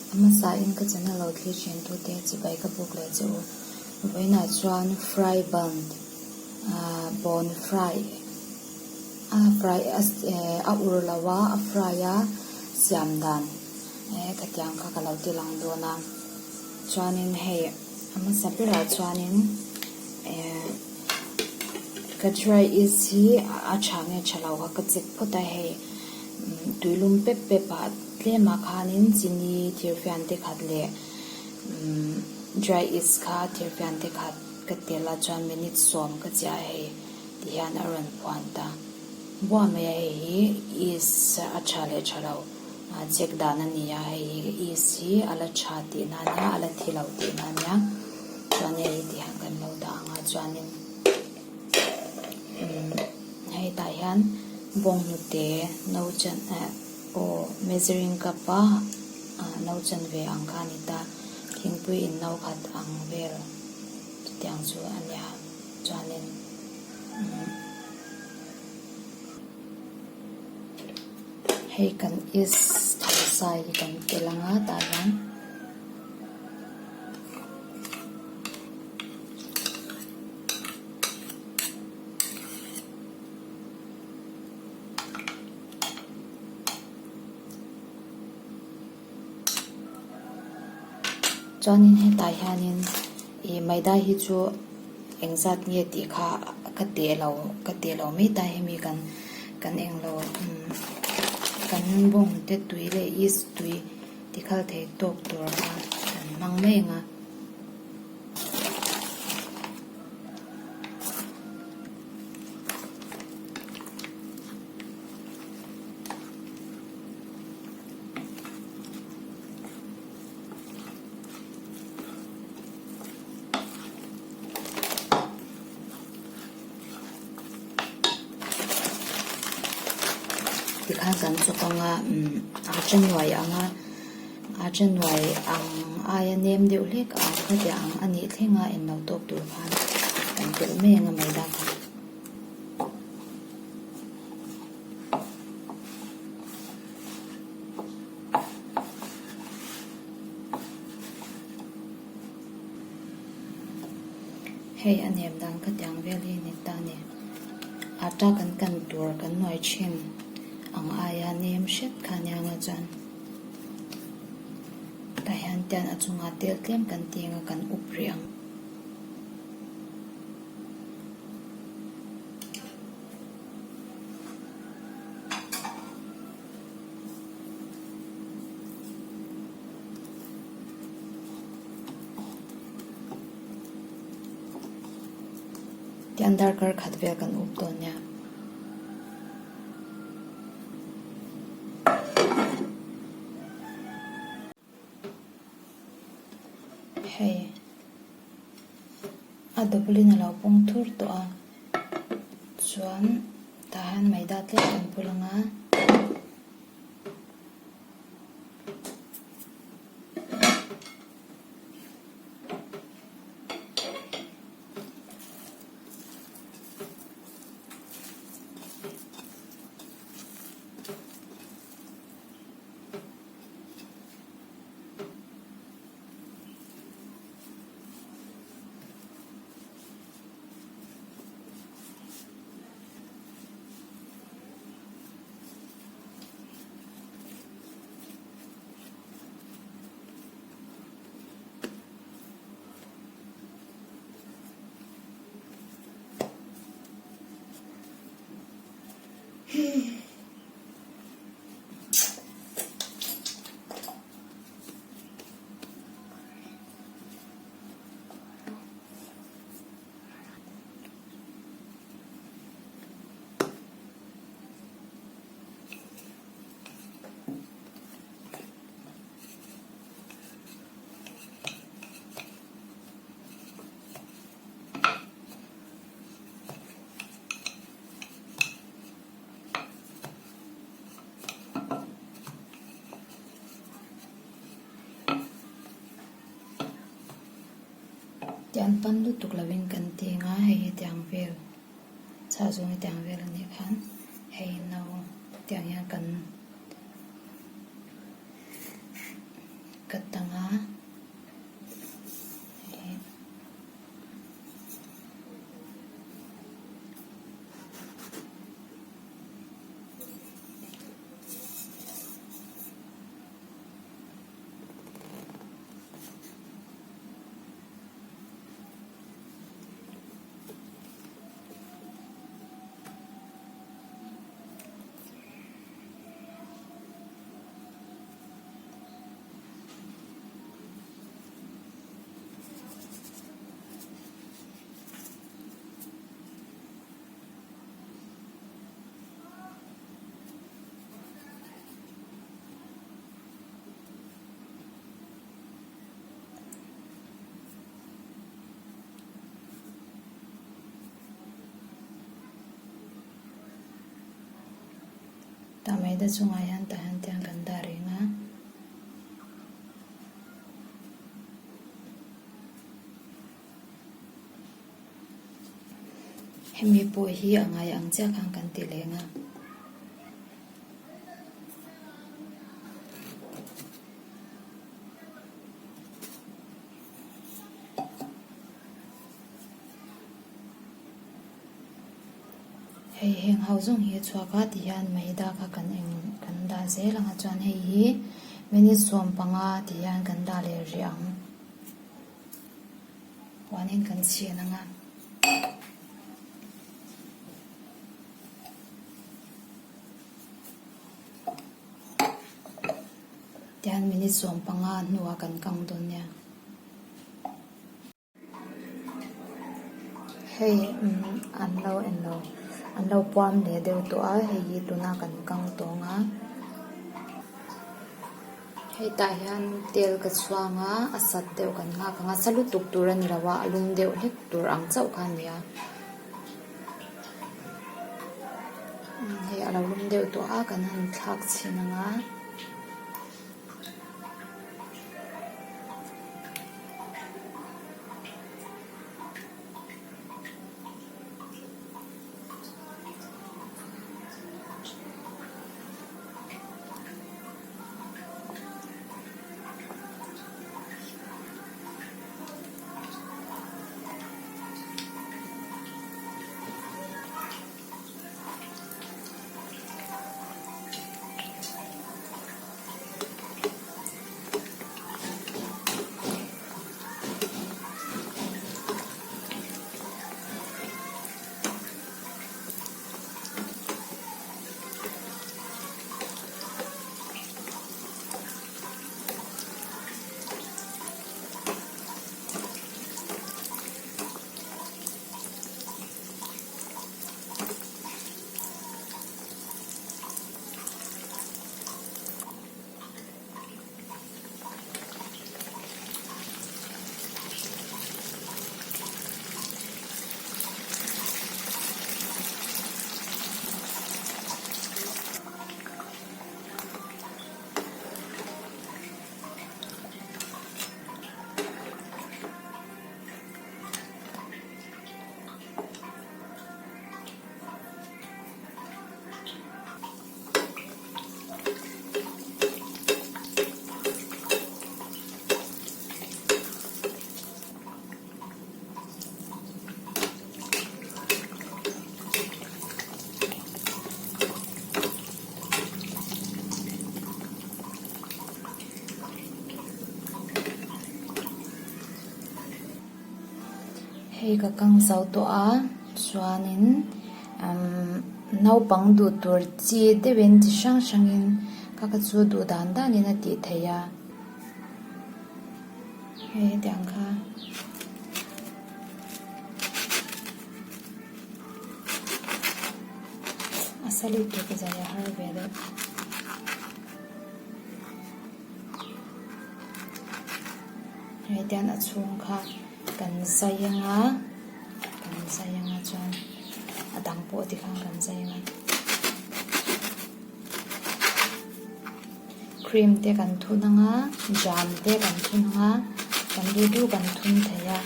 A hmasa in ka channel lo thlir thin tute chibai ka buk leh che u. Vawiinah chuan fry bun ah bawn fry a fry a ur lo a a fry a siam dan eh khatiang kha ka lo ti lang dawn a. Chuanin hei a hmasa berah chuanin eh ka dry yeast hi a tha nge tha lo kha ka check phawt a hei tuilum pep pep ah Tlemah khanin chini thirfian te khat leh dry yeast kha thirfian te khat ka tel a chuan minute sawm ka chiah a hei ti hian a rawn phuan ta buah mai a hei hi yeast a tha leh tha lo check dan a ni a hei hi yeast hi a la tha tihna a nia a la thi lo tihna a nia chuan hei hi ti hian kan lo dah ang a chuanin hei tah hian bawnghnute no chan eh. Aw, measuring cup a no chan ve ang kha a ni ta. Thingpui in no khat ang vel chutiang chu a nia. Chuanin umm hei kan yeast thawsa hi kan tel ang a tah hian. Chuanin hetah hianin ih maida hi chu engzat nge tih kha ka teh lo ka teh lo mai ta hemi kan kan englo umm kan bawng te tui leh yeast tui tikhal thei tawk tur kha kan hmang mai ang a. Tikhan kan chawp anga umm a chanuai anga a chanuai ang aia nem deuh hlek ang khatiang ang a nih thleng a englo tawk tur khan kan telh mai anga maida kha. Hei a nem dan ka tiang vel hi ni ta ni. Atta kan kan tur kan nuai thin ang aia nem hret kha nia nga chuan tah hian tian a chungah tel tlem kan ti anga kan up rih ang. Tian darkar khat vel kan up dawn nia. Hei a double in a lo pawng thur tawh a chuan tah hian maida tlem kan pul ang a. Tiang pan lutuk lovin kan ti ang a hei hi tiang vel chhah zawng hi tiang vel a nih khan hei no tiang hian kan. cut ang a. Tah maida chungah hian tah hian tiang kan dah reng a. Hemi pawh hi a ngai ang chiah khan kan ti leng a. Hei heng ho zawng hi a chhuak a tihian maida kha kan eng kan dah zel ang a chuan hei hi minute 15 tihian kan dah leh rih ang huanin kan chhin ang a. Tihian minute 15 hnuah kan kang dawn nia. Hei umm an lo en lo an lo puam leh deuh tawh a hei hi tuna kan kang tawng a hei tah hian tel ka chhuang a a sat deuh kan nghak ang a sa lutuk tur a ni lo a a lum deuh hlek tur ang chauh kha a ni a hei a lo lum deuh tawh a kan han thlak chhin ang a. Hei ka kang zo tawh a chuanin umm naupang duh tur chi deuhin chi hrang hrangin ka kha chu duh dan danin a tih theih a hei hetiang kha. A sa lutuk zai a har ve deuh. Hei tian a chhung kha kan zai ang a kan zai ang a chuan a dang pawh tikhan kan zai ang a cream te kan thun ang a jam te kan thun ang a kan duh duh kan thun thei a.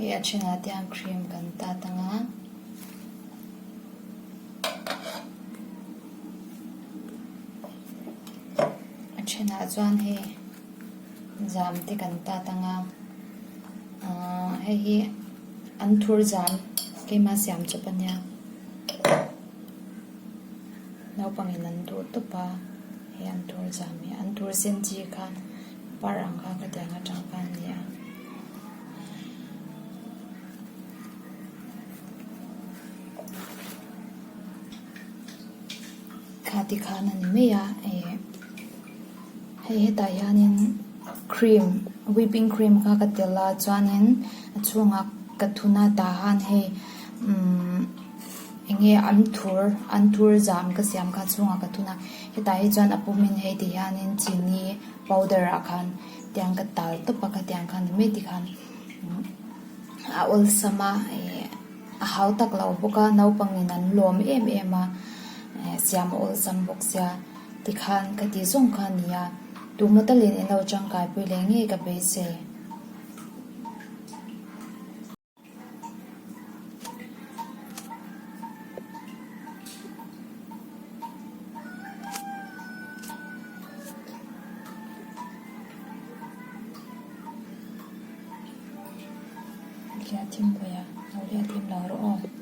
Hei a thenah te hian cream kan tat ang a. A thenah chuan hei zam te kan tat ang a ahh hei hi an thur zam keima siam chawp a nia naupangin an duh tawp a hei an thur zam hi an thur sen chi kha par ang kha khatiang atang khan a ni a. Kha ti khan a ni mai a eh hei hetah hianin cream whipping cream kha ka telh a chuanin a chhungah ka thun a tah han hei umm eng nge an thur an thur zam ka siam kha chhungah ka thun a hetah hi chuan a pumin hei ti hianin chini powder ah khan tiang ka tal tawp a khatiang khan ni mai tikhan a awlsam a ih a hau tak lo bawk a naupangin an lawm em em a eh siam a awlsam bawk sia tikhan ka ti zawng kha a ni a tuma talin in lo tangkai pui leh ngei ka beisei. Hliah thim pawih a, lo hliah thim lo rawh aw.